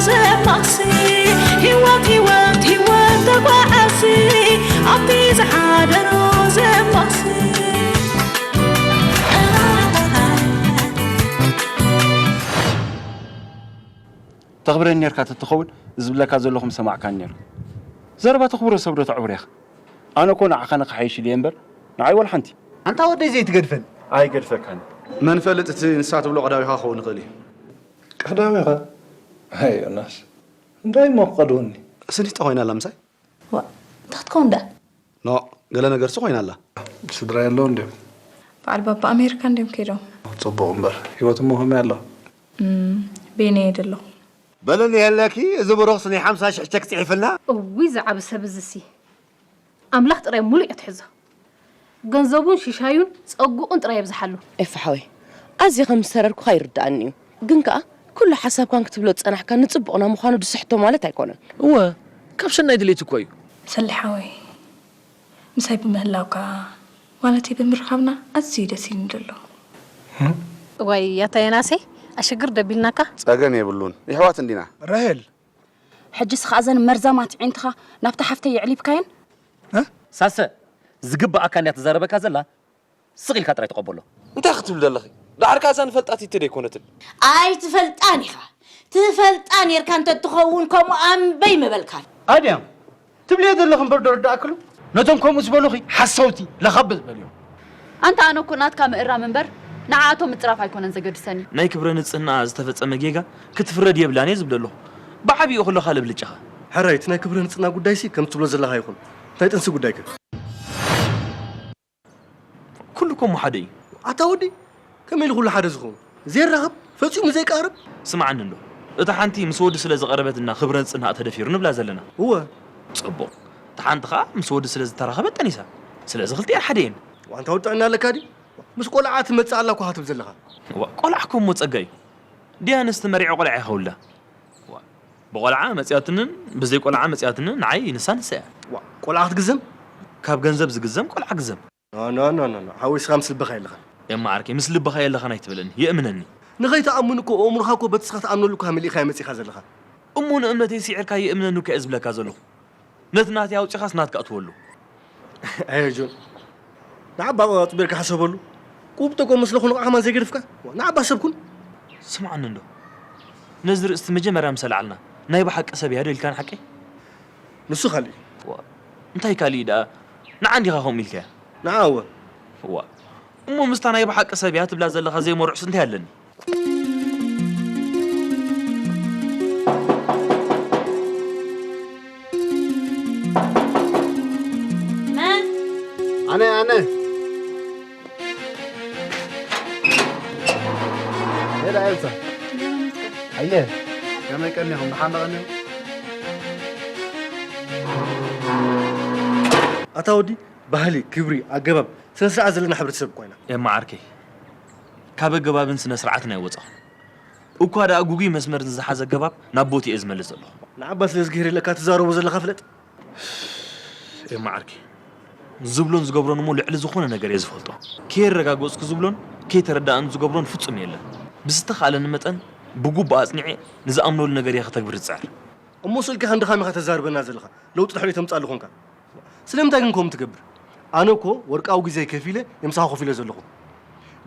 ዘማሲ ህይወት ህይወት ህይወት ተጓዓሲ ኣብቲ ዝሓደሮ ዘማሲ ተኽብረኒ ነርካ ተትኸውን ዝብለካ ዘለኹ ምሰማዕካኒ ነርካ። ዘረባ ተኽብሮ ሰብ ዶ ተዕብር ኢኻ? ኣነ እኮ ንዓኻ ንኽሓይሽ ኢለ እየ እምበር ንዓይ ዋላ ሓንቲ። ኣንታ ወደይ ዘይትገድፈን። ኣይገድፈካን። መን ፈልጥ እቲ ንሳ ትብሎ ቀዳዊኻ ክኸውን ይኽእል እዩ። ቀዳዊኻ? ኣይ ዮናስ፣ እንታይ እሞ ክቐድወኒ? ስኒት ኮይና ኣላ ምሳይ። ዋ እንታይ ክትከውን ደኣ ኖ ገለ ነገርሲ ኮይና ኣላ። ስድራ የለውን ድዮም? በዓል ባባ ኣሜሪካ እንድዮም ከይዶም ጽቡቕ እምበር ህይወት እሞ ከመይ ኣሎ? እም፣ ቤነ እየ ደለኹ በለኒ የለኪ እዚ ብሩኽስ ናይ ሓምሳ ሽሕ ቸክ ፅሒፍልና እውይ ዝዓብ ሰብ እዝሲ ኣምላኽ ጥራይ ሙሉእ እትሕዞ ገንዘቡን ሽሻዩን ጸጉኡን ጥራይ የብዝሓሉ። ኤፋ ሓወይ ኣዝየ ከም ዝተረርኩኻ ይርድኣኒ እዩ ግን ከኣ ኩሉ ሓሳብካን ክትብሎ ዝጸናሕካ ንጽቡቕና ምዃኑ ድስሕቶ ማለት ኣይኮነን። እወ ካብ ሰናይ ድሌት እኮ እዩ። ሰሊ ሓወይ ምሳይ ብምህላውካ ማለተይ ብምርኻብና ኣዝዩ ደስ ኢሉኒ ዘሎ። እዋይ ያታ የናሰይ ኣሽግር ደቢልናካ። ጸገም የብሉን ይሕዋት እንዲና። ራሄል ሕጅስ ኸኣ ዘን መርዛማት ኣዒንትኻ ናብታ ሓፍተይ የዕሊብካየን? ሳሰ ዝግብኣካ እንድያ ትዛረበካ ዘላ ስቕ ኢልካ ጥራይ ተቐበሎ። እንታይ ክትብሊ ደለኺ? ዳሕር ከኣ እዛ ንፈልጣ ቲቲ ደይኮነትን? ኣይትፈልጣን ኢኻ ትፈልጣ ኔርካ እንተትኸውን ከምኡ ኣምበይ ምበልካን። ኣድያም ትብልዮ ዘለኺ እምበር ዶ ርድኣክሉ? ነቶም ከምኡ ዝበሉኺ ሓሰውቲ ለኸብጥ በልዮም። ኣንታ ኣነ እኮ ናትካ ምእራም እምበር ንዓኣቶም ምጽራፍ ኣይኮነን ዘገድሰኒ። ናይ ክብረ ንጽህንኣ ዝተፈጸመ ጌጋ ክትፍረድ የብላን እየ ዝብል ዘለኹ። ብዓቢኡ ከለኻ ለብልጭኻ። ሕራይ እቲ ናይ ክብረ ንጽህና ጉዳይሲ ከምቲ ትብሎ ዘለኻ ይኹን። እንታይ ጥንሲ ጉዳይከ? ኩሉ እኮ እሞ ሓደ እዩ። ኣታ ወዲ ከመይ ኢሉ ኩሉ ሓደ ዝኸውን? ዘይራኸብ ፈጺሙ ዘይቀራረብ። ስምዓኒ እንዶ እታ ሓንቲ ምስ ወዲ ስለ ዝቐረበት እና ክብረ ንጽህናኣ ተደፊሩ ንብላ ዘለና። እወ። ጽቡቕ። እታ ሓንቲ ኸኣ ምስ ወዲ ስለ ዝተራኸበት ጠኒሳ። ስለዚ ክልቲኣን ሓደ እየን። ዋንታ ወዲ ጥዕና ኣለካ ድዩ? ምስ ቆልዓ ትመጽእ ኣላ እኳ ክትብል ዘለኻ። ዋእ ቆልዓ እኮ እሞ ጸጋ እዩ። ድያ ኣንስቲ መሪዐ ቆልዓ ኢኻ ውላ። ዋእ ብቆልዓ መጺኣትንን ብዘይ ቆልዓ መጺኣትንን ንዓይ ንሳ ንሳ እያ። ዋእ ቆልዓ ክትግዘም? ካብ ገንዘብ ዝግዘም ቆልዓ ግዘም። No no no no no ሓወይ እስኻ ምስ ልብኻ የለኻን። ኤማ ዓርከይ ምስ ልብኻ የለኻን ኣይትበለኒ የእምነኒ። ንኸይትኣምን እኮ ኣእምሮኻ እኮ በቲ እስኻ ትኣምነሉ እኳ መሊእኻዮ መጺእኻ ዘለኻ። እሞ ንእምነተይ ስዒርካ የእምነኒ እኮ እየ ዝብለካ ዘለኹ። ነቲ ናተይ ኣውጺኻስ ናትካ እትወሉ። ኣየ ጆን ንዓባ ኣጽቢርካ ሕሰበሉ። ቁብጦ እኮ መስለኹ ንዓኻ ማን ዘይገድፍካ። ንዓባ ሰብ ኩን። ስምዓኒ እንዶ ነዚ ርእስቲ መጀመርያ ምስ ኣልዓልና ናይ ብሓቂ ሰብ እያ ዶ ኢልካኒ ሓቀይ? ንሱ ካልእ እዩ። እንታይ ካልእ ደኣ ንዓ እንዲኻ ከምኡ ኢልካያ? ንዓ እወ። እዋ እሞ ምስታ ናይ ብሓቂ ሰብ እያ ትብላ ዘለኻ ዘይመርዕስ እንታይ ኣለኒ? መን? ኣነ ኣነ ሄዳ ኤልሳ ኣየ ከመይ ቀኒኹም ደሓን ደቐኒኹም ኣታ ወዲ ባህሊ፣ ክብሪ፣ ኣገባብ፣ ስነ ስርዓት ዘለና ሕብረተሰብ እኳ ኢና። ኤማ ዓርከይ፣ ካብ ኣገባብን ስነ ስርዓትን ኣይወጻኹን። እኳ ደኣ ጉጉይ መስመር ንዝሓዘ ኣገባብ ናብ ቦትኡ እየ ዝመልስ ዘለኹ። ንዓባ ስለ እዝግሄር ኢለካ ትዛረቦ ዘለኻ ፍለጥ። ኤማ ዓርከይ፣ ዝብሎን ዝገብሮን እሞ ልዕሊ ዝኾነ ነገር እየ ዝፈልጦ። ከየረጋገጽኩ ዝብሎን ከይተረዳእን ዝገብሮን ፍጹም የለን። ብዝተኻእለኒ መጠን ብግቡእ ኣጽኒዐ ንዝኣምነሉ ነገር እየ ከተግብር ዝጽዕር። እሞ ስቕ ኢልካ ከም ድኻም ኢኻ ተዛርበና ዘለኻ። ለውጢ ድሕሪኡ ተምጽኣሉ ኾንካ። ስለምንታይ ግን ከምኡ ትገብር? ኣነ እኮ ወርቃዊ ግዜይ ከፊለ እየ ምሳኻ ኮፍ ኢለ ዘለኹ።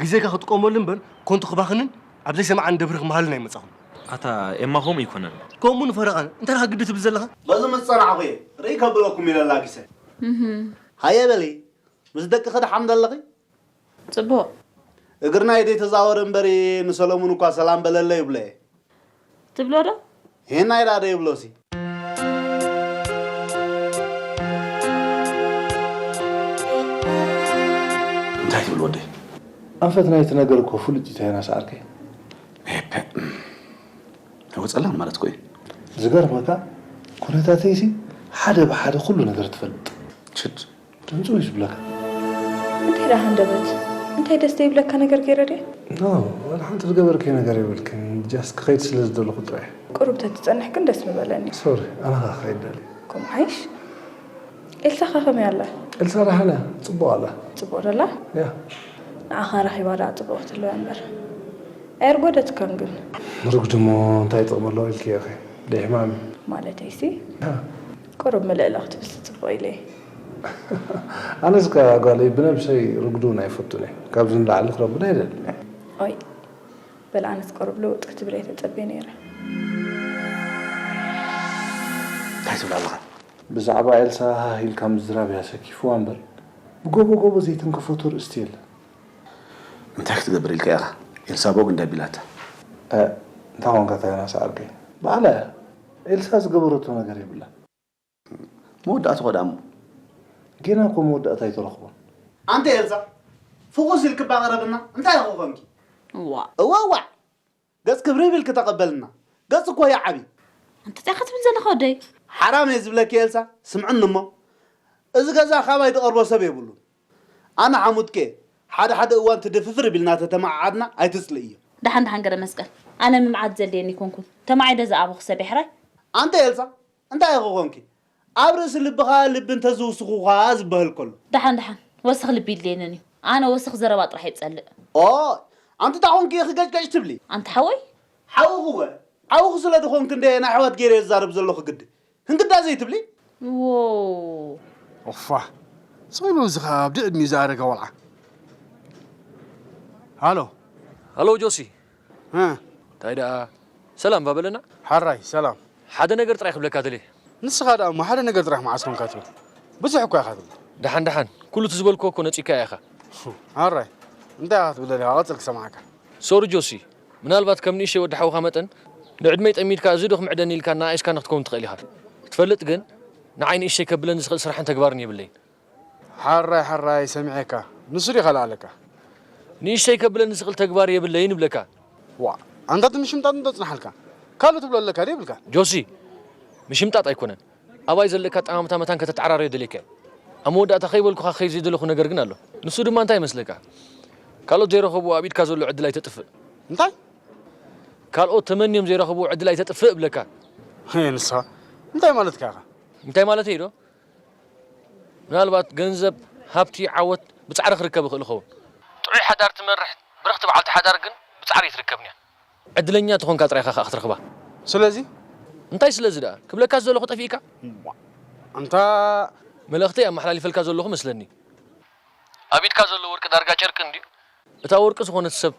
ግዜካ ክጥቀመሉ እምበር ከንቱ ክባኽንን ኣብ ዘይሰማዕን ደብሪ ክመሃልን ኣይመጻኹን። ኣታ ኤማ ከምኡ ኣይኮነን። ከምኡ ንፈረቓን እንታይ ኢኻ ግዲ ትብል ዘለኻ? በዚ ምስ ጸናሕኹ እየ ርእይ ከብለኩም ኢለ ኣላጊሰ። ሃየ በሊ ምስ ደቅኺ ደሓን ደለኺ? ጽቡቕ። እግርና ኣይደይተዛወረ እምበሪ ንሰለሙን እኳ ሰላም በለለይ ይብሎ እየ። ትብሎ ዶ? ሄናይ ደኣ ደይብሎሲ። እንታይ ትብል ወደይ? ኣንፈት ናይቲ ነገር እኮ ፍሉጥ እዩ ዮናስ ዓርከይ። ኤፐ ወፀላን ማለት እኮ እዩ። ዝገርመካ ኩነታተይሲ ሓደ ብሓደ ኩሉ ነገር ትፈልጥ። ሽድ ድምፁ እዩ ዝብለካ። እንታይ ደኣ ሃንደበት እንታይ ደስ ዘይብለካ ነገር ገይረ ድየ? No ዋላ ሓንቲ ዝገበርክዮ ነገር የብልክን just ክኸይድ ስለ ዝደለኹ ጥራይ። ቁሩብ ተትፀንሕ ግን ደስ ምበለኒ። Sorry ኣነ ኸኣ ክኸይድ ደልየ። ከምኡ ሓይሽ። ኤልሳ ኸ ከመይ ኣላ? ኤልሳ ደሓን እያ ፅቡቕ ኣላ። ፅቡቕ ዶ ኣላ? Yeah። ንዓኻ ረኺባ ደኣ ፅቡቕ ክትህልዋ እምበር ኣየርጎደትካን ግን። ርጉድ እሞ እንታይ ጥቕሚ ኣለዎ ኢልክዮ ኢኺ? ደይ ሕማም። ማለተይሲ ቁሩብ ምልእላ ክትብል ትጽብቆ ኢለ እየ። ኣነስ ከኣ ጓለይ ብነብሰይ ርጉድ እውን ኣይፈቱን እየ። ካብዚ ንላዕሊ ክረጉድ ኣይደልን እየ። ኦይ በል ኣነስ ቁሩብ ልውጥ ክትብል እየ ተጸብየ ነይረ። እንታይ ትብል ኣለኻ? ብዛዕባ ኤልሳ ሃህ ኢልካ ምዝራብ እያ ሰኪፍዋ እምበር ብጎቦ ጎቦ ዘይትንከፎ ተርእስቲ የለን። እንታይ ክትገብር ኢልካ ኢኻ? ኤልሳ ቦግ እንዳቢላታ። እንታይ ኾንካ ተናሳ ዓርከይ? ባዕላ እያ። ኤልሳ ዝገበረቶ ነገር የብላን። መወዳእትኾ ደኣ እሞ? ጌና እኮ መወዳእታ ኣይተረኽቦን። ኣንተ ኤልሳ ፍኹስ ኢልክባ ቀረብና እንታይ ኢኹ ኾንኪ? ዋ እዋ እዋ ገጽ ክብሪ ቢልኪ ተቐበልና። ገጽ እኮ ይዓቢ። ኣንተ እንታይ ክትብል ዘለኻ ወደይ? ሓራም እየ ዝብለኪ ኤልሳ ስምዕኒ እሞ እዚ ገዛ ካባይ ዝቐርቦ ሰብ የብሉን። ኣነ ሓሙትኪ ሓደ ሓደ እዋን ትድፍፍር ቢልና ተተመዓዓድና ኣይትጽልእዮ። ደሓን ደሓን ገረ መስቀል ኣነ ምምዓድ ዘድልየኒ ኣይኮንኩን። ተማዒደ ዝኣበኹ ሰብ እየ ሕራይ። ኣንተ ኤልሳ እንታይ ኢኺ ኾንኪ? ኣብ ርእሲ ልብኻ ልቢ እንተዝውስኹኻ ዝበሃል ከሎ። ደሓን ደሓን ወስኽ ልቢ የድልየንን እዩ። ኣነ ወስኽ ዘረባ ጥራሕ እየ ዝጸልእ። ኦይ ኣንቲ እንታይ ኾንኪ ኢኺ ገጭገጭ ትብሊ? ኣንታ ሓወይ። ሓውኺ እወ ሓውኺ ስለ ዝኾንኪ እንደ ናይ ኣሕዋት ገይረ እየ ዝዛረብ ዘለኹ ግዲ። ህንግዳ ዘይትብሊ? ዎ ኦፋ ስቕ ኢሉ እዚ ኸዓ ኣብዲ ዕድሚኡ ዝኣረገ ቆልዓ። ሃሎ ሃሎ ጆሲ። እ እንታይ ደኣ ሰላም እባ በለና። ሓራይ ሰላም። ሓደ ነገር ጥራይ ክብለካ ደልየ። ንስኻ ደኣ እሞ ሓደ ነገር ጥራይ መዓስ ኮንካ ትብል? ብዙሕ እኳ ኢኻ ትብል። ደሓን ደሓን ኩሉ እቲ ዝበልክዎ እኮ ነጺግካዮ ኢኻ። ሓራይ እንታይ ኢኻ ክትብል ደሊኻ? ቀጽል ክሰምዓካ። ሶሪ ጆሲ፣ ምናልባት ከም ንእሽተይ ወዲ ሓውኻ መጠን ንዕድመይ ጠሚድካ እዚ ዶ ክምዕደኒ ኢልካ እናኣእስካኒ ክትከውን ትኽእል ኢኻ። ክትፈልጥ ግን ንዓይ ንእሽተይ ከብለኒ ዝኽእል ስራሕን ተግባርን የብለይን። ሓራይ ሓራይ ሰሚዐካ። ንሱ ድዩ ከልኣለካ? ንእሽተይ ከብለኒ ዝኽእል ተግባር የብለይን እብለካ። ዋእ ኣንታ እቲ ምሽምጣጥ እንዶ ጽናሓልካ። ካልእ ትብሎ ኣለካ ድዩ የብልካን? ጆሲ ምሽምጣጥ ኣይኮነን። ኣባይ ዘለካ ኣጠማምታ መታን ከተተዓራርዮ ደልየካ እየ። ኣብ መወዳእታ ከይበልኩኻ ክኸይድ ዘይደለኹ ነገር ግን ኣሎ። ንሱ ድማ እንታይ ይመስለካ? ካልኦት ዘይረኸብዎ ኣብ ኢድካ ዘሎ ዕድል ኣይተጥፍእ። እንታይ? ካልኦት ተመንዮም ዘይረኸብዎ ዕድል ኣይተጥፍእ እብለካ። ንስኻ እንታይ ማለትካ ኢኻ? እንታይ ማለተይ ዶ? ምናልባት ገንዘብ፣ ሃብቲ፣ ዓወት ብጻዕሪ ክርከብ ይኽእል ይኸውን። ጥዑይ ሓዳር ትመርሕ ብርኽቲ በዓልቲ ሓዳር ግን ብጻዕሪ ኣይትርከብን እያ። ዕድለኛ ተኾንካ ጥራይ ኢኻ ከኣ ክትረኽባ። ስለዚ እንታይ ስለዚ ደኣ ክብለካ ዝደለኹ ጠፊእካ? ኣንታ መልእኽተይ ኣመሓላሊፈልካ ዘለኹ መስለኒ። ኣብ ኢድካ ዘሎ ወርቂ ዳርጋ ጨርቂ እንድዩ። እታ ወርቂ ዝኾነት ሰብ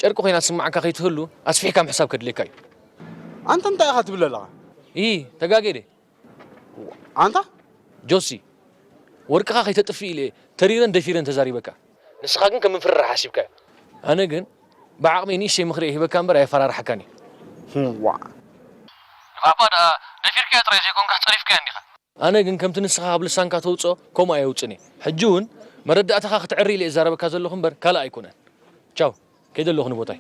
ጨርቂ ኮይና ትስምዓካ ከይትህሉ ኣስፊሕካ ምሕሳብ ከድልየካ እዩ። ኣንታ እንታይ ኢኻ ትብል ዘለኻ? እይ ተጋግየ ድየ? ኣንታ ጆሲ ወርቅኻ ከይተጥፍእ ኢለ እየ ተሪረን ደፊረን ተዛሪበካ። ንስኻ ግን ከም ምፍርራሕ ሓሲብካዮ። ኣነ ግን ብዓቕመይ ንእሽተይ ምኽሪ እየ ሂበካ እምበር ኣየፈራርሓካን እየ። ዋእ ንባባ ደኣ ደፊርካዮ ጥራይ ዘይኮንካ ጸሪፍካዮ እንዲኻ። ኣነ ግን ከምቲ ንስኻ ካብ ልሳንካ ተውጽኦ ከምኡ ኣየውጽእን እየ። ሕጂ እውን መረዳእታኻ ክትዕሪ ኢለ እየ ዝዛረበካ ዘለኹ እምበር ካልእ ኣይኮነን። ቻው። ከይደ ኣለኹ ንቦታይ።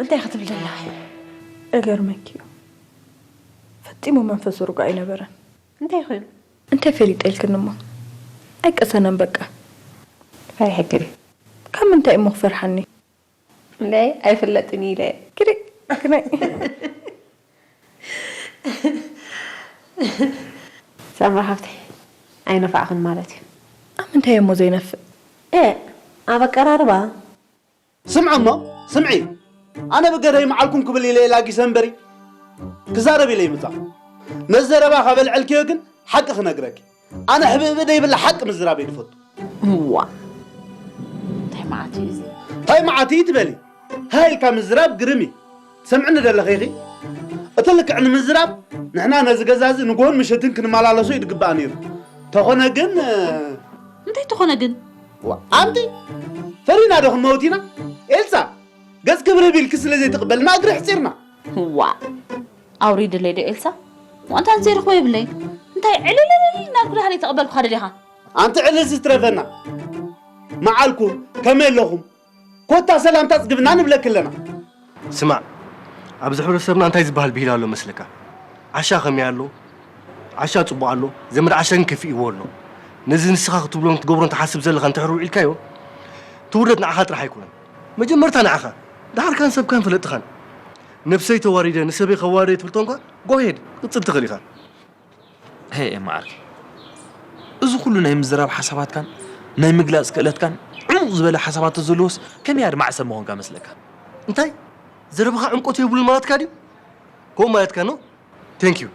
እንታይ ክትብል ደላ? እገርመኪ እዩ ፈጺሙ መንፈሱ ርጉእ ኣይነበረን። እንታይ ኮይኑ? እንታይ ፈሊጠ ኢልክኒ እሞ ኣይቀሰነን በቃ። ፈሪሐኪ ድዩ? ካብ ምንታይ እሞ ክፈርሓኒ? እንደ ኣይፍለጥን ኢለ። ግዲ ግናይ ሳምራ ሓፍተይ ኣይነፋዕኽን ማለት እዩ። ኣብ ምንታይ እሞ ዘይነፍእ? ኤ ኣብ ኣቀራርባ ስምዒ እሞ ስምዒ፣ ኣነ ብገደይ መዓልኩም ክብል ኢለ ላጊሰ እምበሪ ክዛረብ ኢለ ይምጻኹ። ነዚ ዘረባ ካብ ኣልዐልክዮ ግን ሓቂ ክነግረኪ፣ ኣነ ሕብእብእ ደይብላ ሓቂ ምዝራብ እየ ዝፈቱ። እዋ እንታይ መዓት እዩ እዚ? እንታይ መዓት እዩ ትበሊ? ሃ ኢልካ ምዝራብ ግርም እዩ። ትሰምዕኒ ደለኺ ኢኺ? እቲ ልክዕ ንምዝራብ ንሕና ነዚ ገዛ እዚ ንግሆን ምሸትን ክንመላለሶ እዩ ዝግባእ ነይሩ። ተኾነ ግን እንታይ ተኾነ ግን? ዋ ኣንቲ ፈሪና ዶ ክንመውት ኢና? ኤልሳ ገጽ ክብሪ ቢልኪ ስለ ዘይትቕበልና እግሪ ሕጺርና። ዋ ኣውሪድለይ ዶ ኤልሳ? ዋንታ ዘይረኽቦ የብለይ። እንታይ ዕልልልል እናልኩ ዳህለይ ተቐበልኩኻ ደሊኻ? ኣንቲ ዕልል ዝትረፈና መዓልኩም ከመይ ኣለኹም? ኮታ ሰላምታ ጽግብና ንብለኪ ኣለና። ስማዕ ኣብዚ ሕብረተሰብና እንታይ ዝበሃል ብሂል ኣሎ መስለካ? ዓሻ ከመይ ኣሎ? ዓሻ ጽቡቕ ኣሎ፣ ዘመድ ዓሻ ግን ከፊእዎ ኣሎ። ነዚ ንስኻ ክትብሎን ክትገብሮን ትሓስብ ዘለኻ እንተ ሕርኡ ኢልካዮ፣ እቲ ውርደት ንዓኻ ጥራሕ ኣይኮነን። መጀመርታ ንዓኻ፣ ደሓር ካን ሰብካን ፈለጥኻን። ነብሰይ ተዋሪደ ንሰበይ ከዋርደ ትብል ተንኳ፣ ጎሄድ፣ ቅጽል ትኽእል ኢኻ። ሄ ኤማ ዓርከይ፣ እዚ ኩሉ ናይ ምዝራብ ሓሳባትካን ናይ ምግላፅ ክእለትካን ዕሙቕ ዝበለ ሓሳባት ዘለዎስ ከመይ ኣድማዕ ሰብ ምኾንካ መስለካ? እንታይ? ዘረባኻ ዕምቆት የብሉን ማለትካ ድዩ? ከምኡ ማለትካ ኖ? Thank you።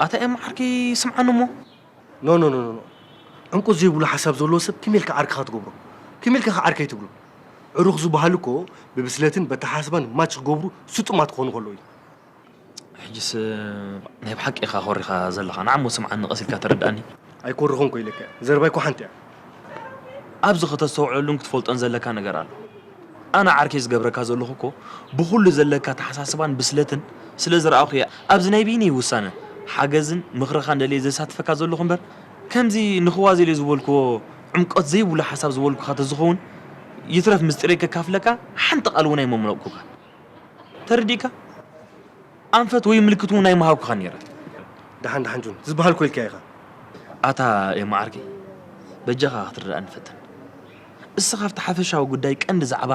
ኣታ ኤማ ዓርከይ ስምዓኒ እሞ። ኖ ኖ ኖ ኖ። ዕምቆት ዘይብሉ ሓሳብ ዘለዎ ሰብ ከመይ ኢልካ ዓርክኻ ትገብሮ? ከመይ ኢልካ ከ ዓርከይ ትብሎ? ዕሩኽ ዝበሃል እኮ ብብስለትን በተሓሳስባን ማች ክገብሩ ስጡማት ክኾኑ ከለዉ እዩ። ሕጅስ ናይ ብሓቂ ኢኻ ኮሪኻ ዘለኻ። ንዓሞ ስምዓኒ ቀስ ኢልካ ተረድኣኒ። ኣይኮርኹን ኮ ኢለካ እየ። ዘረባይ እኮ ሓንቲ እያ። ኣብዚ ከተስተውዕለሉን ክትፈልጦን ዘለካ ነገር ኣሎ። ኣነ ዓርከይ ዝገብረካ ዘለኹ እኮ ብኹሉ ዘለካ ተሓሳስባን ብስለትን ስለ ዝረኣኹ እየ ኣብዚ ናይ በይነይ ውሳነ ሓገዝን ምኽርኻን ደልየ ዘሳትፈካ ዘለኹ እምበር ከምዚ ንኽዋዘ ኢለ ዝበልክዎ ዕምቆት ዘይብሉ ሓሳብ ዝበልኩኻ ተዝኸውን ይትረፍ ምስጢረይ ከካፍለካ ሓንቲ ቃል እውን ኣይመምለቕኩካ። ተረዲእካ? ኣንፈት ወይ ምልክት እውን ኣይምሃብኩኻን ነይረ። ደሓን ደሓን ጆን ዝበሃል ኮ ኢልካ ኢኻ። ኣታ ኤማ ዓርከይ በጃኻ ክትርድኣኒ ፈትን። እስኻ ኣብቲ ሓፈሻዊ ጉዳይ ቀንዲ ዛዕባ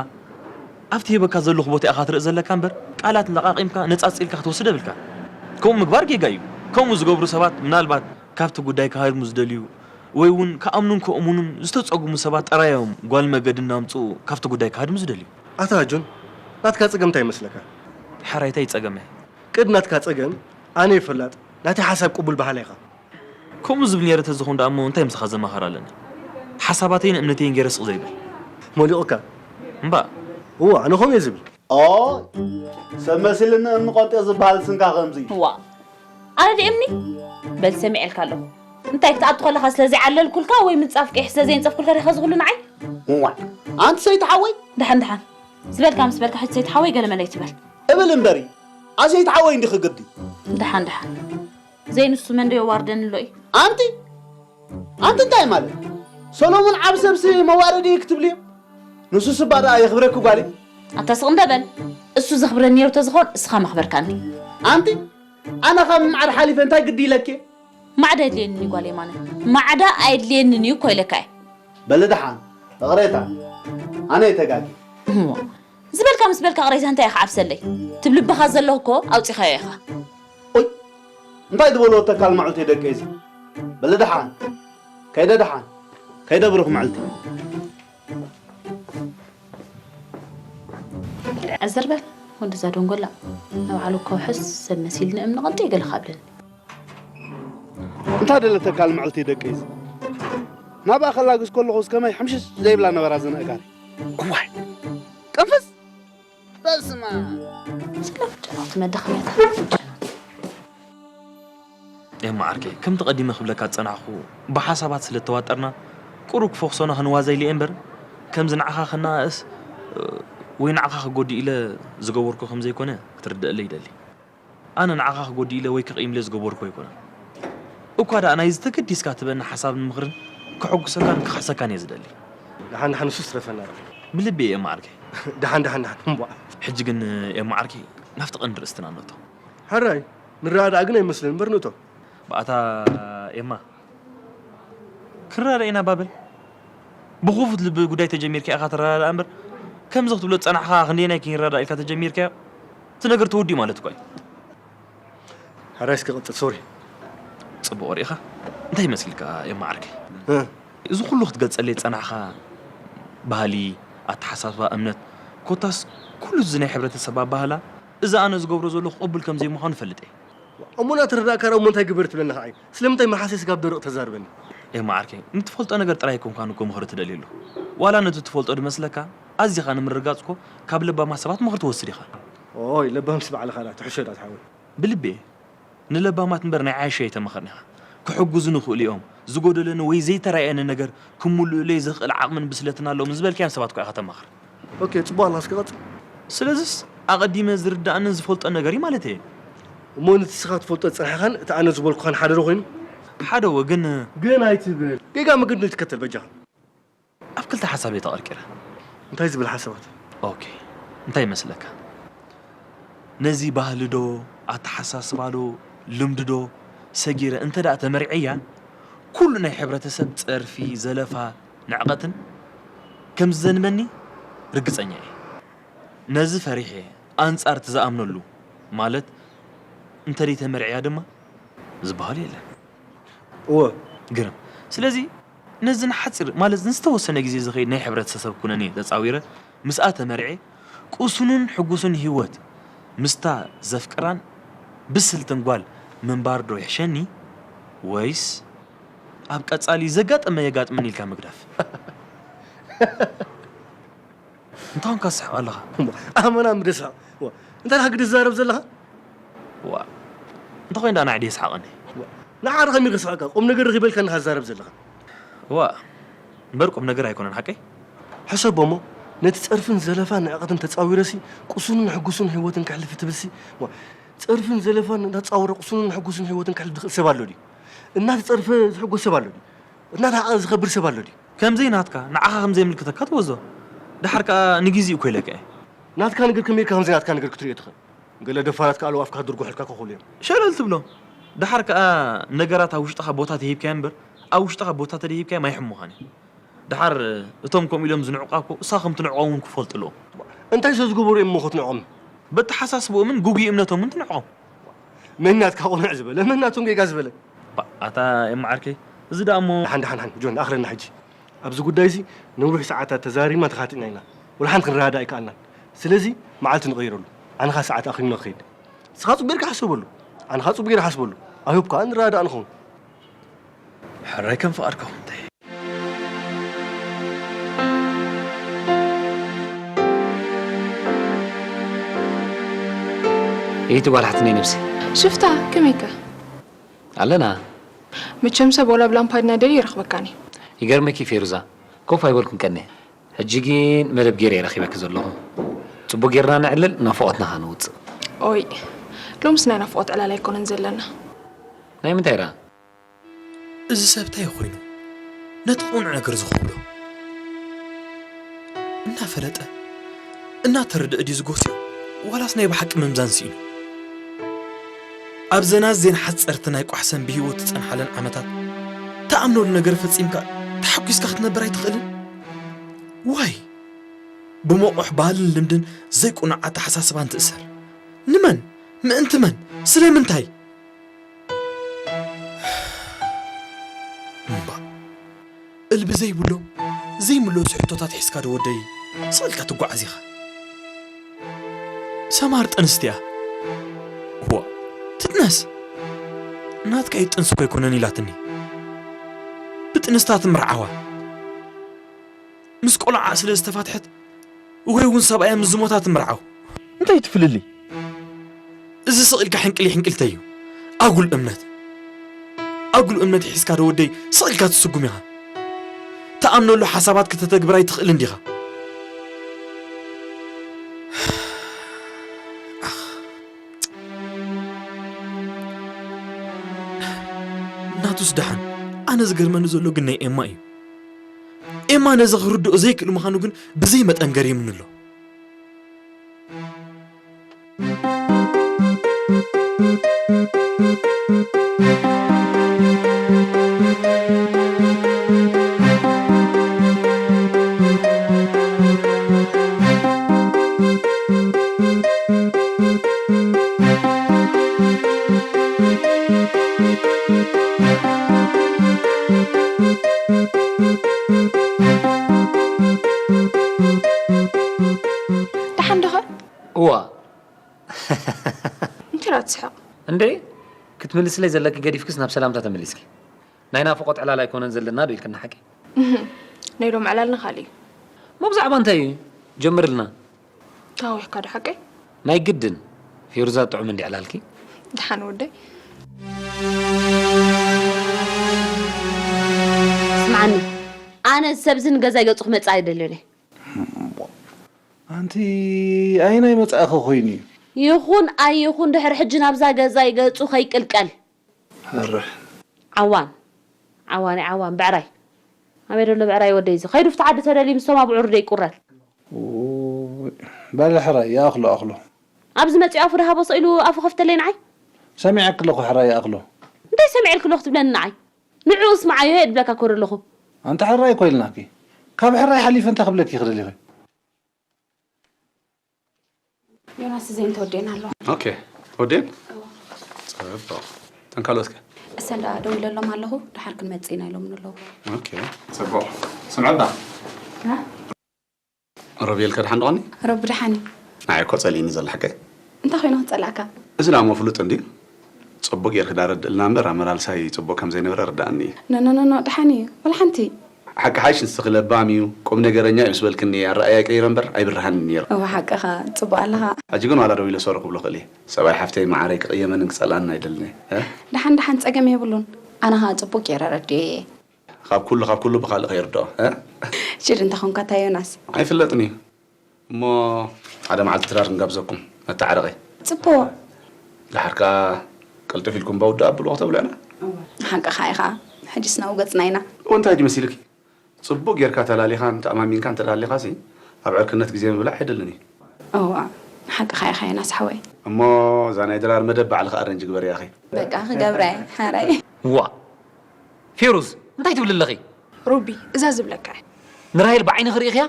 ኣብቲ ሂበካ ዘለኹ ቦታ ኢኻ ትርኢ ዘለካ እምበር ቃላት ለቓቒምካ ነጻጽ ኢልካ ክትወስድ የብልካ። ከምኡ ምግባር ጌጋ እዩ። ከምኡ ዝገብሩ ሰባት ምናልባት ካብቲ ጉዳይ ክሃድሙ ዝደልዩ ወይ እውን ክኣምኑን ከእምኑን ዝተጸጉሙ ሰባት ጥራይ እዮም ጓል መገዲ እናምጽኡ ካብቲ ጉዳይ ክሃድሙ ዝደልዩ። ኣታ ጆን ናትካ ጸገም እንታይ ይመስለካ? ሓራይታይ ጸገመ ቅድ ናትካ ጸገም ኣነ ይፈላጥ ናተይ ሓሳብ ቅቡል በሃላይ ኢኻ። ከምኡ ዝብል ነይረ ተዝኾን ደኣ እሞ እንታይ ምሳኻ ዘማኸር ኣለኒ? ሓሳባተይን እምነተይን ገይረ ስቕ ዘይብል። መሊቑካ? እምባ። እወ ኣነ ከምኡ እየ ዝብል። ኦይ ሰብ መሲልኒ እምኒ ቆንጤ ዝበሃል ስንካ ከምዚ እዩ። እዋ ኣነ ድየ እምኒ? በል ሰሚዐልካ ኣለኹ። እንታይ ክትኣቱ ከለኻ ስለ ዘይዓለልኩልካ ወይ ምንጻፍ ቅይሕ ስለ ዘየንጸፍኩልካ ዲኻ እዚ ኩሉ ንዓይ? እዋይ ኣንቲ ሰይቲ ሓወይ። ደሓን ደሓን ዝበልካ ምስ በልካ ሕጂ ሰይቲ ሓወይ ገለመለ ኣይትበል። እብል እምበሪ ኣሰይቲ ሓወይ እንዲኺ ግዲ። ደሓን ደሓን ዘይንሱ መን ዶ የዋርደኒ ኣሎ እዩ። ኣንቲ ኣንቲ እንታይ ማለት ሰሎሞን ዓብ ሰብሲ መዋረዲ እዩ ክትብልዮ? ንሱ ስባ ደኣ የኽብረኪ ጓለይ። ኣታ ስቕ እንደ በል። እሱ ዘኽብረኒ ነይሩ ተዝኾን እስኻ መኽበርካኒ። ኣንቲ ኣነ ካብ ማዕድ ሓሊፈ እንታይ ግዲ ኢለኪ? ማዕዳ የድልየንን እዩ ጓል የማነ። ማዕዳ ኣየድልየንን እዩ እኮ ኢለካ እየ። በሊ ደሓን እቕሬታ ኣነ እየ ተጋጊ። እሞ ዝበልካ ምስ በልካ ቅሬታ እንታይ ኢኻ ዓብሰለይ? ትብ ልብኻ ዘሎ እኮ ኣውጺኻዮ ኢኻ። ኦይ እንታይ ዝበልዎ ተካል መዓልቲ ደቀይሲ በሊ ደሓን ከይደ ደሓን ከይደ ብሩኽ መዓልቲ። ዕዝር በል ወዲ እዛ ደንጎላ ንባዕሉ ከውሕስ ሰብ መሲሉ ንእምኒ ቀንጢ ገለ ካብለኒ። እንታይ ደለተካ ልምዕልቲ ደቀይሲ ናብኣ ከላግስ ከለኹስ ከመይ ሕምሽሽ ዘይብላ ነበራ ዝነእጋሪ እዋይ ቅንፍስ በስማ ስለ ፍጨናት መዳኸምያታት ፍጨናት ኤማ ዓርከይ ከምቲ ቀዲመ ክብለካ ዝጸናሕኩ ብሓሳባት ስለ እተዋጠርና ቁሩብ ክፈኽሶና ክንዋዘ ኢለ እየ እምበር ከምዚ ንዓኻ ከነኣእስ ወይ ንዓኻ ክጎድእ ኢለ ዝገበርኩ ከም ዘይኮነ ክትርደኣለይ ይደሊ። ኣነ ንዓኻ ክጎድእ ኢለ ወይ ክቕይም ኢለ ዝገበርኩ ኣይኮነን። እኳ ደኣ ናይዚ ተገዲስካ ትበኒ ሓሳብን ምኽርን ከሐጉሰካን ክኽሕሰካን እየ ዝደሊ። ደሓን ደሓን ንሱስ ትረፈና። ብልቢ እየ እማ ዓርከይ። ደሓን ደሓን ደሓን እምቧ። ሕጂ ግን ኤማ ዓርከይ ናብቲ ቀንዲ ርእስትና ንእቶ። ሕራይ ንረኣዳኣ ግን ኣይመስልን እምበር ንእቶ። ብኣታ ኤማ ክንረዳዳእ ኢና ባበል። ብኽፉት ልቢ ጉዳይ ተጀሚርካ ኢኻ ትረዳዳእ እምበር ከምዚ ክትብሎ ዝጸናሕካ ክንደየናይ ክንረዳዳእ ኢልካ ተጀሚርካዮ እቲ ነገር ተወዲኡ ማለት እኳ እዩ። ሕራይ እስኪ ቀጽል ሶሪ። ጽቡቕ ርኢኻ እንታይ መሲልካ ኤማ ዓርከይ። እዚ ኩሉ ክትገልጸለይ ዝጸናሕካ ባህሊ፣ ኣተሓሳስባ፣ እምነት ኮታስ ኩሉ እዚ ናይ ሕብረተሰብ ኣባህላ እዚ ኣነ ዝገብሮ ዘለኹ ቅቡል ከም ዘይምዃኑ እፈልጥ እየ። እሞ ናተረዳእካ ደኣ እሞ እንታይ ግበር ትብለኒ ከዓይ? ስለምንታይ መልሓሰይ ስጋብ ደርቕ ተዛርበኒ? ኤማ ዓርከይ ንትፈልጦ ነገር ጥራይ ኣይኮንካን እኮ ምኽሪ ትደልየሉ። ዋላ ነቲ ትፈልጦ ድመስለካ ኣዚኻ ንምርግጋጽ እኮ ካብ ለባማት ሰባት ምኽሪ ትወስድ ኢኻ። ኦይ ለባምሲ ባዕልኻ ደኣ ትሕሾ ደኣ ትሓወይ። ብልቢ እየ። ንለባማት እምበር ናይ ዓያሹ ኣይተማኽርን ኢኻ። ክሕግዙኒ ይኽእሉ እዮም። ዝጎደለኒ ወይ ዘይተራእየኒ ነገር ክምልኡለይ ዘኽእል ዓቕምን ብስለትን ኣለዎም ንዝበልካዮም ሰባት እኳ ኢኻ ተማኽር። ኦኬ ጽቡቕ ኣላ እስኪ ቀጽል። ስለዝስ ኣቐዲመ ዝርድኣንን ዝፈልጦን ነገር እዩ ማለተይ እየ። እሞ ነቲ ንስኻ ትፈልጦ ዝጸናሕካን እቲ ኣነ ዝበልኩኻን ሓደ ዶ ኮይኑ? ሓደ እወ ግን ግን ኣይትበል። ጌጋ መገዲ ንትከተል በጃኻ። ኣብ ክልተ ሓሳብ እየ ተቐርቂረ። እንታይ ዝብል ሓሳባት? ኦኬ እንታይ ይመስለካ? ነዚ ባህሊ ዶ ኣተሓሳስባ ዶ ልምዲ ዶ ሰጊረ እንተ ደኣ ተመሪዐያ ኩሉ ናይ ሕብረተሰብ ጸርፊ፣ ዘለፋ፣ ንዕቐትን ከም ዝዘንበኒ ርግጸኛ እየ። ነዚ ፈሪሐ ኣንጻር እቲ ዝኣምነሉ ማለት እንተ ደይተመርዕያ ድማ ዝበሃል የለን። እወ ግርም። ስለዚ ነዚ ንሓጺር ማለት ንዝተወሰነ ግዜ ዝኸይድ ናይ ሕብረተሰብ ኩነኔ ተጻዊረ ምስኣ ተመርዔ ቁሱኑን ሕጉሱን ህይወት ምስታ ዘፍቅራን ብስልትን ጓል ምንባር ዶ ይሕሸኒ ወይስ ኣብ ቀጻሊ ዘጋጠመ የጋጥመኒ ኢልካ ምግዳፍ? እንታይ ኾንካ ትስሕቕ ኣለኻ? ኣመና ምደስሓቕ እንታይ ደኣ ግዲ ዝዛረብ ዘለኻ? ዋ እንተኾይኑ ደኣ ንዓይ ድየ ስሓቐኒ? ንዓ ርኸም ይኸስሓካ ቁም ነገር ረኺበልካ ንኻ ዝዛረብ ዘለኻ። ዋ እምበር ቁም ነገር ኣይኮነን ሓቀይ? ሕሰቦ እሞ ነቲ ጸርፍን ዘለፋን ንዕቐትን ተጻዊረሲ ቁሱኑን ሕጉሱን ህይወትን ከሕልፍ ትብልሲ ዋ፣ ጸርፍን ዘለፋን እንዳተጻወረ ቁሱኑን ሕጉሱን ህይወትን ከሕልፍ ዝኽእል ሰብ ኣሎ ድዩ? እናተጸርፈ ዝሕጎስ ሰብ ኣሎ ድዩ? እናተሓቐ ዝኸብር ሰብ ኣሎ ድዩ? ከምዘይ ናትካ ንዓኻ ከምዘይምልክተካ ትወዞ። ደሓር ከኣ ንግዜኡ እኮ ኢለካ እየ። ናትካ ነገር ከመይ ኢልካ ከምዘይ ናትካ ነገር ክትርእዮ ትኽእል? ገለ ደፋራት ከኣ ኣለዉ ኣፍካ ክድርጉሑልካ ክኽእሉ እዮም። ሸለል ትብሎ። ደሓር ከኣ ነገራት ኣብ ውሽጥኻ ቦታ ተሂብካዮ እምበር ኣብ ውሽጥኻ ቦታ ተደይሂብካዮም ኣይሕሙኻን እዮም። ደሓር እቶም ከምኡ ኢሎም ዝንዕቑኻ እኮ እሳ ከም ትንዕቖም እውን ክፈልጡ ኣለዎም። እንታይ ስለ ዝገበሩ እዮም እሞ ክትንዕቖም? በተሓሳስብኦምን ግጉይ እምነቶምን ትንዕቖም። መን ናትካ ቅኑዕ ዝበለ መን ናቶም ጌጋ ዝበለ? ባእ ኣታ ኤማ ዓርከይ፣ እዚ ደኣ እሞ። ደሓን ደሓን ደሓን ጆን፣ ኣኽለና ሕጂ። ኣብዚ ጉዳይ እዚ ነዊሕ ሰዓታት ተዛሪብና ተኻቲዕና ኢና። ወላ ሓንቲ ክንረዳዳእ ኣይከኣልናን። ስለዚ መዓልቲ ንቐይረሉ። ኣነ ኸኣ ሰዓት ኣኽሊልና ክኸይድ። ንስኻ ጽቡቕ ጌርካ ሕሰበሉ። ኣነ ኸኣ ጽቡቕ ገይረ እሓስበሉ። I hope ከኣ ንረዳዳእ ንኸውን። ሕራይ ከም ፍቓድካ ኹን እንተ። የይቲ ጓል ሓትነይ ነብሲ። ሽፍታ ከመይከ? ኣለና። መቸም ሰብ ዋላ ብላምፓድና ደልዩ ይረኽበካኒ። ይገርመኪ ፌሩዛ፣ ኮፍ ኣይበልኩን ቀንየ። ሕጂ ግን መደብ ገይረ እየ ረኺበኪ ዘለኹ። ጽቡቕ ጌርና ነዕልል፣ ናፍቖትና ኸኣ ነውጽእ። ኦይ፣ ሎምስ ናይ ናፍቖት ዕላል ኣይኮነን ዘለና። ናይ ምንታይ ደኣ? እዚ ሰብ እንታይ ኮይኑ ነቲ ቅኑዕ ነገር ዝኽብሎ እናፈለጠ እናተረድአ ድዩ ዝጎስዮ ዋላስ ናይ ብሓቂ ምምዛን ስኢኑ? ኣብዘን ኣዝየን ሓጸርቲ ናይ ቋሕሰን ብህይወት ትጸንሓለን ዓመታት ትኣምነሉ ነገር ፈጺምካ ተሓጒስካ ክትነብር ኣይትኽእልን? ዋይ ብመቑሕ ባህልን ልምድን ዘይቅኑዕ ኣተሓሳስባን ትእሰር። ንመን? ምእንቲ መን? ስለምንታይ? እምባእ እልቢ ዘይብሎም ዘይምለሱ ሕቶታት ሒዝካ ዶ ወደይ ስቕ ኢልካ ትጓዓዝ ኢኻ? ሰማር ጥንስቲ እያ። ዋእ ትጥነስ ናትካ ኢድ ጥንሲ እኮ ኣይኮነን ኢላትኒ። ብጥንስታ ትምርዓዋ ምስ ቆልዓኣ ስለ ዝተፋትሐት ወይ እውን ሰብኣያ ምስ ዝሞታ ትምርዓው። እንታይ እቲ ፍልልይ? እዚ ስቕ ኢልካ ሕንቅሊ ሕንቅልተይ እዩ። ኣጉል እምነት ኣጉል እምነት ሒዝካ ዶ ወደይ ስቕ ኢልካ ትስጉም ኢኻ። ትኣምነሉ ሓሳባት ክተተግብር ኣይትኽእልን ዲኻ? ናቱስ ደሓን ኣነ ዝገርመኒ ዘሎ ግን ናይ ኤማ እዩ። ኤማ ነዚ ክርድኦ ዘይክእል ምዃኑ ግን ብዘይ መጠን ገሪምኒ ኣሎ። ደሓን ዲኻ? እዋ እንታይ ደኣ ትስሕቕ? እንዴ ክትምልስለይ ዘለኪ ገዲፍክስ ናብ ሰላምታ ተመሊስኪ። ናይ ናፍቖት ዕላል ኣይኮነን ዘለና ዶ ኢልክና ሓቂ? እህ ናይ ሎም ዕላልና ካልእ እዩ። እሞ ብዛዕባ እንታይ እዩ? ጀምርልና። ተሃዊኽካ ዶ ሓቀይ? ናይ ግድን። ፌሩዛ ጥዑም እንዲ ዕላልኪ። ደሓን ወደይ። ስምዓኒ ኣነ እዚ ሰብዚ ንገዛይ ገጹ ክመጽእ ኣይደልን እየ። ኣንቲ ኣየናይ መጻእኺ ኮይኑ እዩ? ይኹን ኣይኹን ድሕሪ ሕጂ ናብዛ ገዛይ ገጹ ከይቅልቀል። ፈርሕ። ዓዋን ዓዋን ዓዋን ብዕራይ ኣበይ ደሎ ብዕራይ ወደይ እዚ ከይዱ ፍቲ ዓዲ ተደልዩ ምስቶም ኣብዑሩ ደይቁረል። በል ሕራይ ይኣኽሎ ኣኽሎ። ኣብዚ መጺኡ ኣፉ ደሃቦ ሰኢሉ ኣፉ ከፍተለይ ንዓይ። ሰሚዐኪ ኣለኹ ሕራይ ይኣኽሎ። እንታይ ሰሚዐልኪ ኣለኹ ትብለኒ ንዓይ? ንዕኡ ስምዓዮ እየ ድብለካ እኮ ደለኹ። ኣንቲ ሕራይ እኮ ኢልናኪ። ካብ ሕራይ ሓሊፈ እንታይ ክብለኪ ይኽእል ኢኺ? ዮናስ፣ እዘን ተወዲአን ኣለዋ። ኦኬ፣ ተወዲአን? ጽቡቕ። ተንካሎትከ? እሰን ደኣ ደው ኢለሎም ኣለኹ፣ ደሓር ክንመጽእ ኢና ኢሎምኒ ኣለዉ። ኦኬ፣ ጽቡቕ። ስምዐባ። ሮቤል ከድሓን ዶኒ? ረቢ ደሓን እዩ። ንዓይ እኮ ጸሊእኒ ዘሎ ሓቀይ። እንታይ ኮይኑ ክጸላእካ? እዚ ደኣ እሞ ፍሉጥ እንድዩ። ጽቡቕ ጌርክ ዳ ረድእልና እምበር ኣመላልሳይ ጽቡቕ ከም ዘይነበረ ርድኣኒ እዩ። ኖ ኖ ኖ ኖ፣ ደሓን እዩ። ወላ ሓንቲ። ሓቂ ሓይሽ ንስኺ ለባም እዩ፣ ቁም ነገረኛ እዩ ምስ በልክኒ ኣረኣእያ ቀይረ እምበር ኣይብርሃንን ነይሩ። እወ ሓቅኻ፣ ጽቡቕ ኣለኻ። ሕጂ ግን ዋላ ደው ኢለ ሶሪ ክብሎ ክእል እየ። ሰብኣይ ሓፍተይ መዓረይ ክቕየመንን ክጸልኣንን ኣይደልን እየ። እ? ደሓን ደሓን፣ ጸገም የብሉን። ኣነ ኸኣ ጽቡቕ ጌረ ረዲኤ እየ። ካብ ኩሉ ካብ ኩሉ ብኻልእ ከይርድኦ እ? ሽድ እንተ ኾንካ እታ ዮናስ። ኣይፍለጥን እዩ እሞ ሓደ መዓልቲ ትዳር ንጋብዘኩም መተዓረቒ። ጽቡቕ። ደሓር ከኣ ቅልጥፍ ኢልኩም በውዳ ኣብልዎ ከተብሉ ኢና። ሓቅኻ ኢኻ። ሕጅስ ናብኡ ገጽና ኢና። እወ እንታይ ድዩ መሲልኪ? ጽቡቕ ጌርካ ተላሊኻን ተኣማሚንካን እንተ ደኣ ኣሊኻሲ ኣብ ዕርክነት ግዜ ምብላዕ ኣይደልን እዩ። እዋ ሓቅኻ ኢኻ ዮናስ ሓወይ። እሞ እዛ ናይ ድራር መደብ ባዕልኺ ኣረንጅ ግበርያ ኣኺ። በቃ ክገብራ እየ ሓራይ። ዋ ፌሩዝ እንታይ ትብሊ ኣለኺ? ሮቢ እዛ ዝብለካ እየ። ንራሄል ብዓይንኺ ርኢኽያ?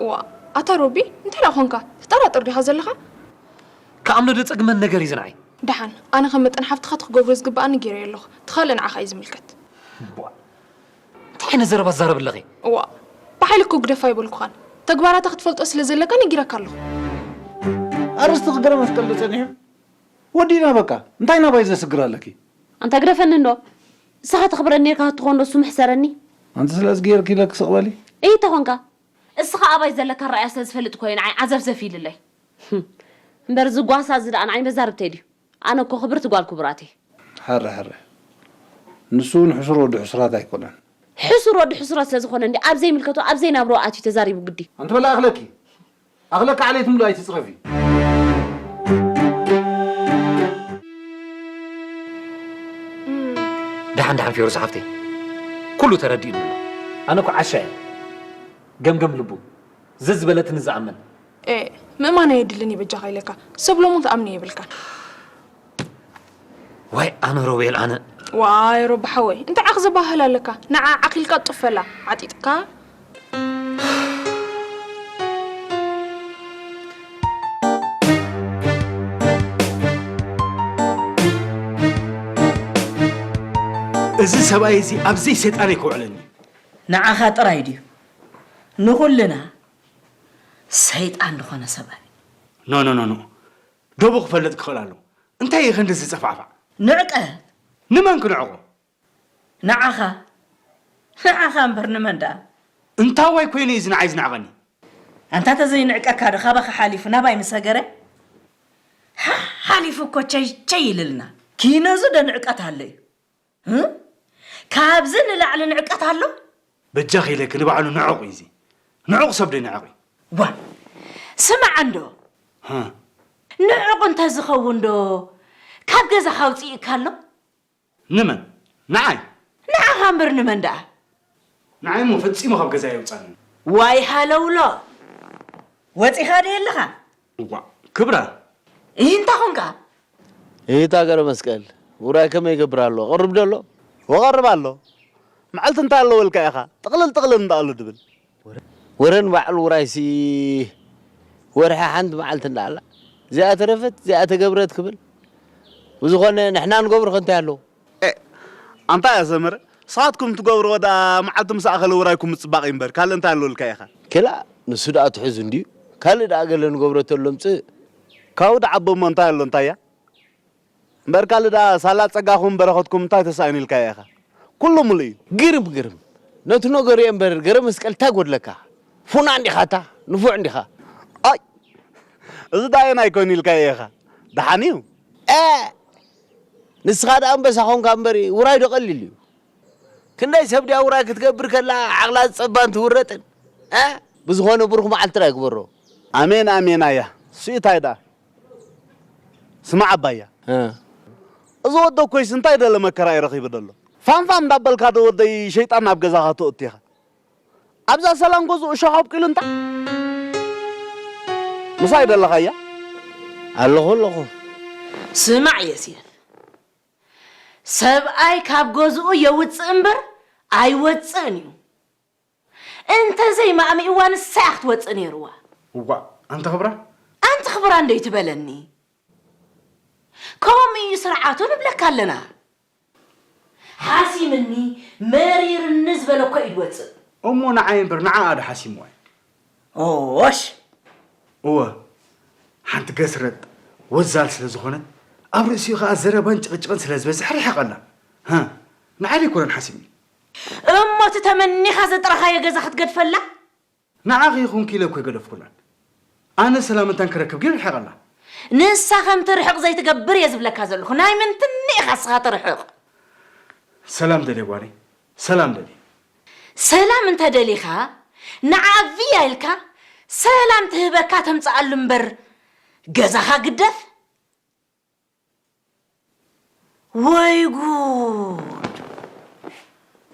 ዋ ኣታ ሮቢ እንታይ ደኣ ኾንካ? ትጠራጠር ዲኻ ዘለኻ? ክኣምኖ ደጸግመኒ ነገር እዩ ዝንዓይ። ደሓን ኣነ ከም መጠን ሓፍትኻ እቲ ክገብሮ ዝግበኣኒ ገይረዮ ኣለኹ። እቲ ካልእ ንዓኻ እዩ ዝምልከት። እንታይ ዓይነት ዘረባ ትዛረቢ ኣለኺ? እዋእ ብሓይሊ እኮ ግደፋ ኣይበልኩኻን። ተግባራታ ክትፈልጦ ስለ ዘለካ ነጊረካ ኣለኹ። ኣርእስቲ ክገረ መስቀል ዶ ጸኒሑ? ወዲእና በቃ። እንታይ ናባይ ዘስግር ኣለኪ? ኣንታ ግደፈኒ እንዶ። ንስኻ ተኽብረኒ ኔርካ ክትኾን ዶ እሱ ምሕሰረኒ? ኣንቲ ስለዚ ገይርኪ ኢለኪ ስቕ በሊ። እይ ተኾንካ። እስኻ ኣባይ ዘለካ ኣረኣእያ ስለ ዝፈልጥ እኮ እዩ ንዓይ ዓዘፍዘፍ ኢልለይ። እምበር እዚ ጓሳ እዚ ደኣ ንዓይ መዛርብተይ ድዩ? ኣነ እኮ ክብርቲ ጓል ክቡራት እየ። ሕረ ሕረ ንሱ እውን ሕሱር ወዲ ሕሱራት ኣይኮነን። ሕሱር ወዲ ሕሱራት ስለ ዝኾነ እንዲ ኣብ ዘይምልከቶ ኣብ ዘይናብሮ ኣትዩ ተዛሪቡ ግዲ። ኣንቲ በላ ኣኽለኪ ኣኽለኪ ዓሌት ምሉእ ኣይትፅረፊ። ደሓን ደሓን ፌሩዝ ሓፍተይ ኩሉ ተረዲኡኒ ኣሎ። ኣነ እኮ ዓሻ እየ ገምገም ልቡ ዘዝበለትኒ ዝኣምን። ኤእ ምእማን ኣየድልን እዩ በጃኻ ኢለካ። ሰብ ሎሚ ትኣምኖ የብልካን። ዋይ ኣነ ሮቤል ኣነ። ዋይ ሮቢ ሓወይ እንታይ ዓኽ ዘባህል ኣለካ። ንዓ ዓኺልካ ጡፈላ ዓጢጥካ። እዚ ሰብኣይ እዚ ኣብዘይ ሰይጣነይ ከውዕለኒ። ንዓኻ ጥራይ ድዩ ንኹልና ሰይጣን ዝኾነ ሰብኣይ? ኖ ኖ ኖ ኖ ዶቡ ክፈልጥ ክኽእል ኣለዎ። እንታይ እዩ ክንድዚ ዝጸፋዕፋዕ? ንዕቀት። ንመን ክንዕቆ? ንዓኻ። ንዓኻ እምበር ንመን ደኣ? እንታዋይ ኮይኑ እዩ እዚ ንዓይ ዝንዕቐኒ? ኣንታ ተዘይንዕቀካ ዶ ካባኻ ሓሊፉ ናባይ ምስ ሃገረ? ሓ- ሓሊፉ እኮ ቸይ ቸይ ኢልልና። ኪነዙ ዶ ንዕቀት ኣሎ እዩ? እ? ካብዚ ንላዕሊ ንዕቀት ኣሎ? በጃኺ ኢለኪ ንባዕሉ ንዑቕ እዩ እዚ። ንዑቕ ሰብ ዶ ይንዕቕ እዩ? ዋ ስማዕ እንዶ። ሃ። ንዑቕ እንተዝኸውን ዶ ካብ ገዛኻ ኣውፂእካ ኣሎ? ንመን? ንዓይ? ንዓኻ እምበር ንመን ደኣ? ንዓይ እሞ ፈጺሙ ካብ ገዛይ ኣየውጻእንን። ዋይ ሃለውሎ! ወጺኻ ዶ የለኻ? እዋእ ክብረ! እሂ እንታ ኾንካ? እሂታ ገረመስቀል፣ ውራይ ከመይ ይገብር ኣሎ? ቐርብ ዶ ኣሎ? ወቐርብ ኣሎ። መዓልቲ እንታይ ኣለወልካ ኢኻ ጥቕልል ጥቕልል እንዳኣሉ ድብል? ወረ ንባዕሉ ውራይሲ ወርሒ ሓንቲ መዓልቲ እንዳኣላ እዚኣ ተረፈት እዚኣ ተገብረት ክብል ብዝኾነ ንሕና ንገብሮ ከ እንታይ ኣለዎ? ኤእ ኣንታ እያ ሰመረ ንስኻትኩም ትገብርዎ ደኣ መዓልቲ ምስ ኣኸለ ውራይኩም ምጽባቕ እዩ እምበር ካልእ እንታይ ኣለወልካ ኢኻ? ክላእ ንሱ ደኣ ትሕዙ እንድዩ ካልእ ደኣ ገለ ንገብሮ ተሎ ምጽእ ካብኡ ደኣ ኣቦ እሞ እንታይ ኣሎ እንታይ እያ? እምበር ካልእ ደኣ ሳላ ጸጋኹም በረኸትኩም እንታይ ተሳኢኑ ኢልካዮ ኢኻ? ኩሉ ምሉእ እዩ። ግርም ግርም ነቲ ነገሩ እየ እምበር ገረመስቀል እንታይ ጎድለካ? ፉና እንዲኻ እታ ንፉዕ እንዲኻ። ኣይ እዚ ደኣ ኣየናይ ኮይኑ ኢልካዮ ኢኻ? ደሓን እዩ። እ ንስኻ ደኣ ኣንበሳ ኾንካ እምበር ውራይ ዶ ቀሊል እዩ? ክንደይ ሰብ ድያ ውራይ ክትገብር ከላ ዓቕላ ዝጸባን ትውረጥን። እ ብዝኾነ ብሩኽ መዓልትና ይግበሮ። ኣሜን ኣሜን ኣያ ስኢታይ ደኣ። ስማዕ ኣባያ፣ እዚ ወዶ እኮይስ እንታይ ደለ መከራ እዩ ረኺቡ ደሎ? ፋምፋም እንዳበልካ ዶ ወደይ ሸይጣን ናብ ገዛኻ ተእቱ ኢኻ? ኣብዛ ሰላም ገዝኡ እሾኽ ኣብቂሉ እንታ ምሳይ ደለኻያ? ኣለኹ ኣለኹ። ስማዕ የሲን፣ ሰብኣይ ካብ ገዝኡ የውፅእ እምበር ኣይወፅእን እዩ። እንተዘይማእሚእዋ ንሳ እያ ክትወፅእ ነይርዋ። እዋእ ኣንቲ ክብራ ትኽብራ እንዶ ይትበለኒ። ከምኡ እዩ ስርዓቱ ንብለካ ኣለና። ሓሲምኒ መሪርኒ ዝበለ እኮ እዩ ዝወፅእ። እሞ ንዓይ እምበር ንዓኣ ዶ ሓሲምዋ እዩ? ኦሽ! እወ፣ ሓንቲ ገስረጥ ወዛል ስለ ዝኾነት፣ ኣብ ርእሲኡ ኸኣ ዘረባን ጭቕጭቕን ስለ ዝበዝሕ ርሒቐላ። ሃ፣ ንዓይ ኣይኮነን ሓሲምኒ። እሞ እቲ ተመኒኻ ዘጥረኻዮ ገዛ ክትገድፈላ? ንዓኺ ይኹንኪ ኢለ እኮ ኣይገደፍኩላን። ኣነ ሰላምንታን ክረክብ ግን ርሒቐላ። ንሳ ከም ትርሕቕ ዘይትገብር እየ ዝብለካ ዘለኹ። ናይ ምንትኒ ኢኻ ንስኻ ትርሕቕ? ሰላም ደልየ ጓለይ፣ ሰላም ደልየ። ሰላም እንተ ደሊኻ፣ ንዓ ቪያ ኢልካ ሰላም ትህበካ ተምጽኣሉ እምበር፣ ገዛኻ ግደፍ። ወይ ጉድ!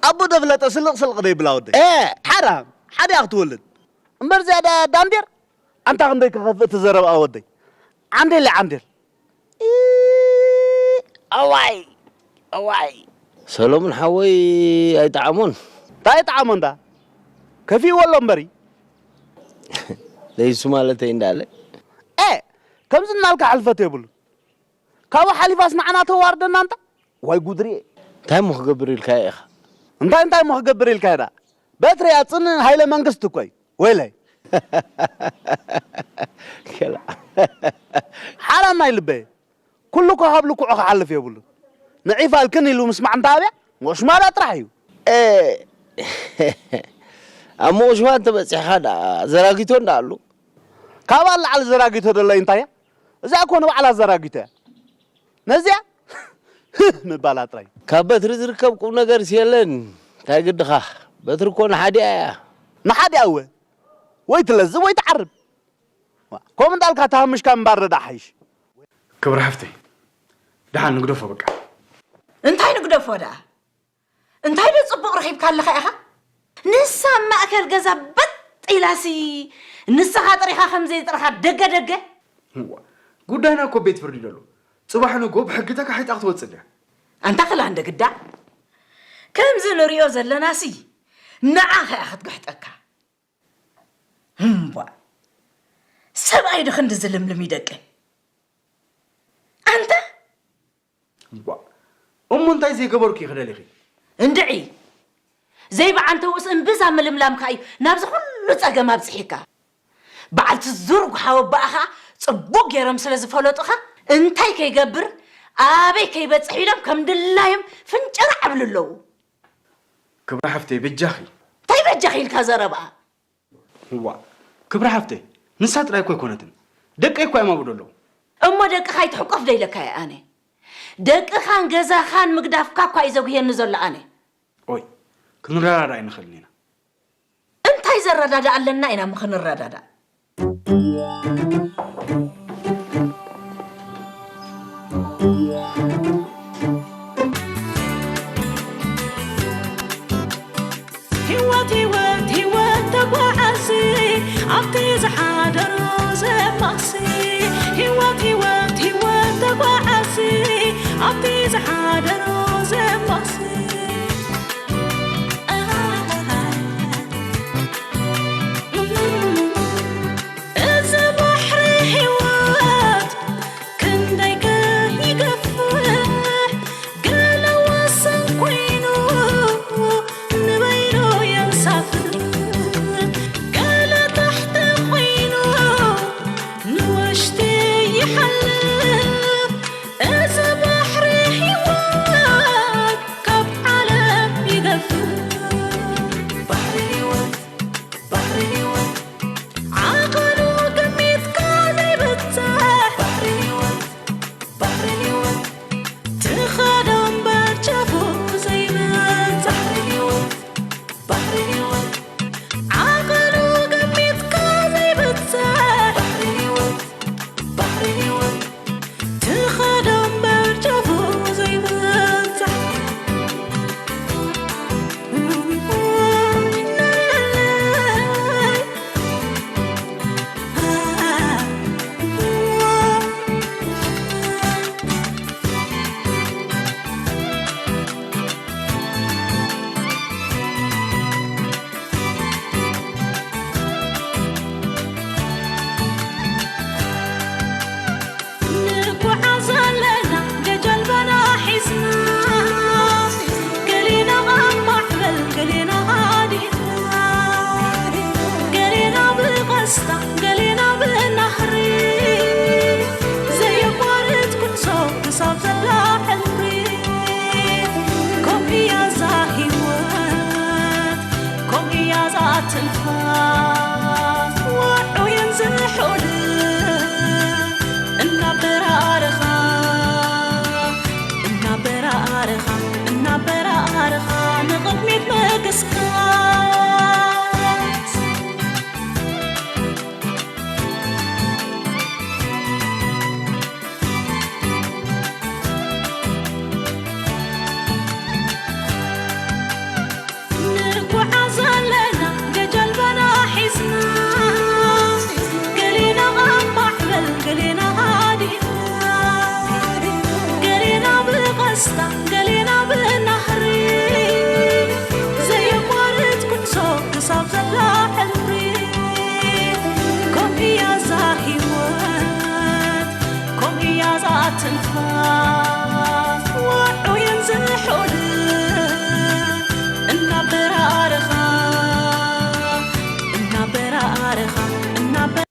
ኣቦ ተፍለጠ ስልቕ ስልቕ ደይብላ ወደይ። ኤ! ሓራም፣ ሓዲኣ ክትወልድ። እምበር ዝያዳ ዳንዴር፣ ኣንታ ክንደይ ከኸፍእ እቲ ዘረብኣ ወደይ። ዓንዴል እያ ዓንዴል። ኢ፣ ኣዋይ፣ ኣዋይ። ሰሎሙን ሓወይ ኣይጠዓሞን። እንታይ ይጠዓሞ እንዳ? ከፊእዎ ኣሎ እምበሪ። ለይሱ ማለተይ እንዳለ። ኤ፣ ከምዚ እናልካ ሕልፈት የብሉን። ካብኡ ሓሊፋስ ንዓና ተዋርደና እንታ? ዋይ ጉድ ርኤ። እንታይ እሞ ክገብር ኢልካ ኢኻ? እንታይ እንታይ እሞ ክገብር ኢልካ ኢዳ? በትሪ ኣጽን ሃይለ መንግስት እኮ እዩ። ወይለይ። ከላ። ሓራም ናይ ልበይ። ኩሉ እኮ ካብ ልክዑ ክሓልፍ የብሉን። ንዒፍ ኣልክን ኢሉ ምስማዕ እንተ ኣብያ፣ ሞሽማዳ ጥራሕ እዩ። ኤ፣ ኣብ ሞሽማ እንተበጺሕኻ ደኣ ዘራጊቶ እንዳ ኣሉ። ካብኣ ላዕሊ ዘራጊቶ ደሎ እንታይ እያ? እዚኣ እኮ ንባዕላ ዘራጊቶ እያ። ነዚኣ ምባላ ጥራይ። ካብ በትሪ ዝርከብ ቁም ነገርስ የለን። እንታይ ግድኻ? በትሪ እኮ ንሓዲኣ እያ። ንሓዲኣ እወ። ወይ ትለዝብ ወይ ትዓርብ። ዋ፣ ከምኡ እንዳልካ ተሃምሽካ ምንባር ረዳ ሓይሽ። ክብሪ ሓፍተይ፣ ደሓን ንግደፎ በቃ። እንታይ ንግደፎ ደኣ? እንታይ ዶ ጽቡቕ ረኺብካ ኣለኻ ኢኻ? ንሳ ኣብ ማእከል ገዛ በጥ ኢላሲ፣ ንስኻ ጥሪኻ ከም ዘይጥርኻ ደገ ደገ። እዋ፣ ጉዳይና እኮ ቤት ፍርዲ ደሎ። ጽባሕ ንጎ ብሕጊ ተካሒጣ ክትወጽእ ድያ? ኣንታ ክላ እንደ ግዳ። ከምዚ ንሪኦ ዘለናሲ፣ ንዓኻ እያ ክትግሕጠካ። እምቧ፣ ሰብኣይ ዶ ክንዲ ዝልምልም ይደቅን? ኣንታ! እምቧ፣ እሞ እንታይ ዘይገበርኩ እዩ ክደሊኺ? እንድዒ! ዘይበዓንተውስ እምብዛ ምልምላምካ እዩ ናብዚ ኩሉ ጸገም ኣብጽሒካ። በዓልቲ ዙር ጉሓወ ኣቦኣ ኸኣ ጽቡቕ ገይሮም ስለ ዝፈለጡኻ፣ እንታይ ከይገብር፣ ኣበይ ከይበጽሕ ኢሎም ከም ድላዮም ፍንጨራ ዕብሉ ኣለዉ። ክብሪ ሓፍተይ፣ በጃኺ። እንታይ በጃኺ ኢልካ ዘረባ? እዋ፣ ክብሪ ሓፍተይ፣ ንሳ ጥራይ እኮ ኣይኮነትን። ደቀይ እኮ እዮም ኣብኡ ዘለዉ። እሞ ደቅኻ ኣይትሕቆፍ ዶ ኢለካ እየ ኣነ? ደቅኻን ገዛኻን ምግዳፍካ እኳ እዩ ዘጉህየኒ ዘሎ ኣነ። ኦይ፣ ክንረዳዳእ ኣይንኽእልን ኢና። እንታይ ዘረዳድእ ኣለና ኢና እሞ ክንረዳዳእ? ህይወት ህይወት ህይወት ተጓዓዚ ኣብቲ ዝሓደሮ ዘማሲ። ህይወት ህይወት ህይወት ተጓዓዚ ኣብቲ ዝሓደሮ ዘማሲ። ርኻ